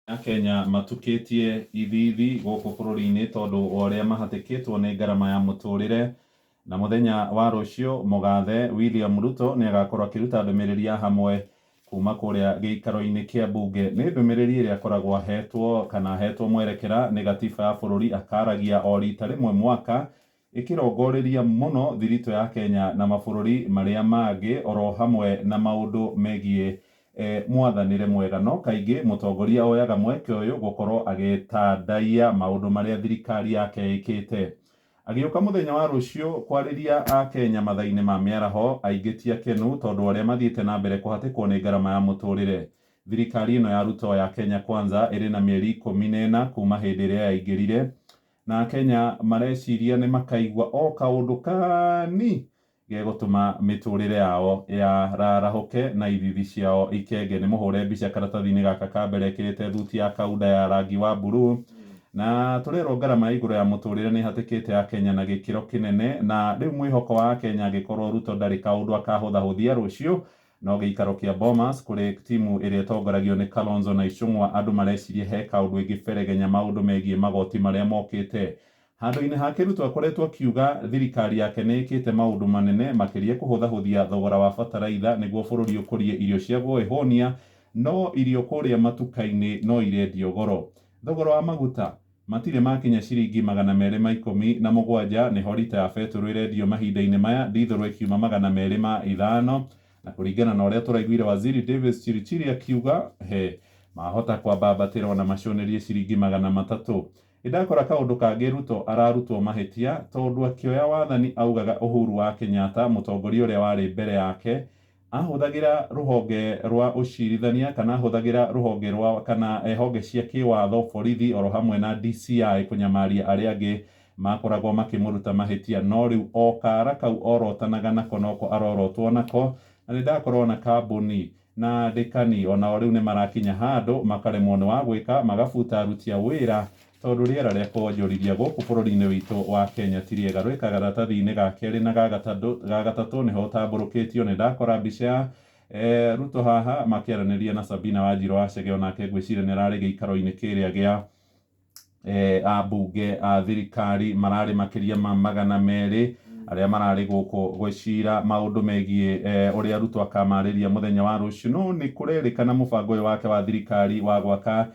Akenya matukĩtie ithithi gũkũ bũrũri-inĩ tondũ wa ũrĩa mahatĩkĩtwo nĩ ngarama ya mũtũrĩre. Na mũthenya wa rũciũ mũgathe William Ruto nĩ agakorwo akĩruta ndũmĩrĩri ya hamwe kuma kũrĩa gĩikaro-inĩ kĩa mbunge. Nĩ ndũmĩrĩri ĩrĩa akoragwo ahetwo kana ahetwo mwerekera nĩ gatiba ya bũrũri akaragia o rita rĩmwe mwaka ĩkĩrongoreria mũno thiritũ ya Kenya na mabũrũri marĩa mangĩ oro hamwe na maũndũ megiĩ mwathanĩre mwega. No kaingĩ mũtongoria oyaga mweke ũyũ gũkorwo agĩtandaiya maũndũ marĩa thirikari yake ĩkĩte. Agĩũka mũthenya wa rũciũ kwarĩria Akenya mathaa-inĩ ma mĩaraho, aingĩ ti akenu tondũ wa ũrĩa mathiĩte na mbere kũhatĩkwo nĩ ngarama ya mũtũrĩre. Thirikari ĩno ya Ruto ya Kenya Kwanza ĩrĩ na mĩeri 14 kuma hĩndĩ ĩrĩa yaingĩrire, na Akenya mareciria nĩ makaigua o kaũndũ kani gegũtũma mĩtũrĩre yao yararahũke na ithithi ciao ikenge. Nĩ mũhũre mbica karatathi-inĩ gaka ka mbere ekĩrĩte thuti ya kaunda ya rangi wa mburuu, na tũrerwo ngarama ya igũrũ ya mũtũrĩre nĩ ĩhatĩkĩte Akenya na gĩkĩro kĩnene, na rĩu mwĩhoko wa Akenya angĩkorwo Ruto ndarĩ kaũndũ akahũthahũthia rũciũ no gĩikaro kĩa Bomas kũrĩ timu ĩrĩa ĩtongoragio nĩ Kalonzo na Ichung'wa. Andũ mareciria he kaũndũ ĩngĩberegenya maũndũ megiĩ magoti marĩa mokĩte. Handũ-inĩ hake Ruto akoretwo akiuga thirikari yake nĩ ĩkĩte maũndũ manene makĩria kũhũthahũthia thogora wa bataraitha nĩguo bũrũri ũkũrie irio cia gwĩhũnia, no irio kũrĩa matuka-inĩ no irendio goro. Thogora wa maguta matirĩ makinya ciringi 217 nĩho rita ya betũrũ ĩrendio mahinda-inĩ maya, ndithũrũ ĩkiuma 205, na kũringana na ũrĩa tũraiguire Waziri Davis Chirichiri akiuga he mahota kwambambatĩra ona maconĩrie ciringi 300. Nĩndakora kaũndũ kangĩ Ruto ararutwo mahĩtia tondũ akĩoya wathani augaga Uhuru wa Kenyatta mũtongoria ũrĩa warĩ mbere yake ahũthagĩra rũhonge rwa ũcirithania kana ahũthagĩra rũhonge rwa kana honge cia kĩwatho borithi oro hamwe na DCI kũnyamaria arĩa angĩ makoragwo makĩmũruta mahĩtia, no rĩu o kara kau orotanaga nako noko arorotwo nako. Na nĩndakorwo na kambuni na andĩkani onao rĩu nĩ marakinya handũ makaremwo nĩ wa gwĩka, magabuta aruti a wĩra tondũ rĩera rĩa kwonjorithia gũkũ bũrũri-inĩ witũ wa Kenya ti rĩega. Rwĩka karatathi-inĩ ga kerĩ na ga gatatũ nĩho ũtambũrũkĩtio. Nĩ ndakora mbica ya Ruto haha makĩaranĩria na Sabina Wanjirũ wa Chege, onake ngwĩciria nĩ ararĩ gĩikaro-inĩ kĩrĩa gĩa ambunge a thirikari mararĩ makĩria ma 200 arĩa mararĩ gũkũ gwĩcira maũndũ megiĩ ũrĩa Ruto akamarĩria mũthenya wa rũciũ. No nĩ kũrerĩkana mũbango ũyũ wake wa thirikari wa gwaka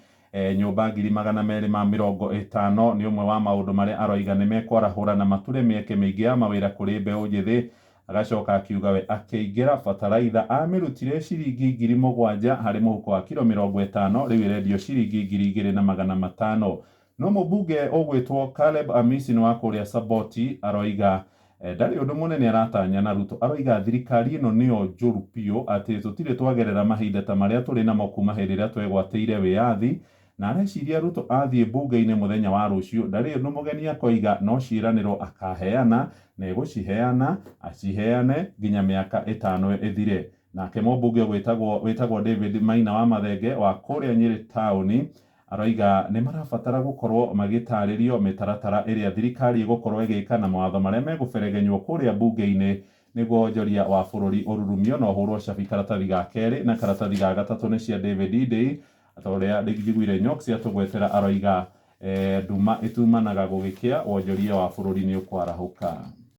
nyũmba 250,000 nĩ ũmwe wa maũndũ marĩa aroiga nĩ mekwarahũra na mature mĩeke mĩingĩ ya mawĩra kũrĩ mbeũ njĩthĩ. Agacoka akiuga we akĩingĩra bataraitha amĩrutire ciringi 7,000 harĩ mũhuko wa kiro 50, rĩu ĩrendio ciringi 2,500. No mũmbunge ũgwĩtwo Caleb Amisi nĩ wa kũrĩa Saboti aroiga ndarĩ ũndũ mũnene aratanya na Ruto. Aroiga thirikari ĩno nĩyo njũru biũ, atĩ tũtirĩ twagerera mahinda ta marĩa tũrĩ namo kuma hĩndĩ ĩrĩa twegwatĩire wĩyathi, na areciria Ruto athiĩ mbunge-inĩ mũthenya wa rũciũ ndarĩ ũndũ mũgeni akoiga, no ciĩranĩro akaheana na egũciheana aciheane nginya mĩaka 5 ĩthire. Nake mũmbunge wĩtagwo David Maina wa Mathenge wa kũrĩa Nyĩrĩ taũni aroiga nĩ marabatara gũkorwo magĩtarĩrio mĩtaratara ĩrĩa thirikari ĩgũkorwo ĩgĩka na mawatho marĩa megũberegenywo kũrĩa mbunge-inĩ nĩguo wonjoria wa bũrũri ũrurumio na ũhũrwo cabi. Karatathi ga kerĩ na karatathi ga gatatũ nĩ cia David Ndii, ta ũrĩa njiguire Nyox atũgwetera aroiga nduma ĩtumanaga gũgĩkĩa, wonjoria wa bũrũri nĩ ũkwarahũka.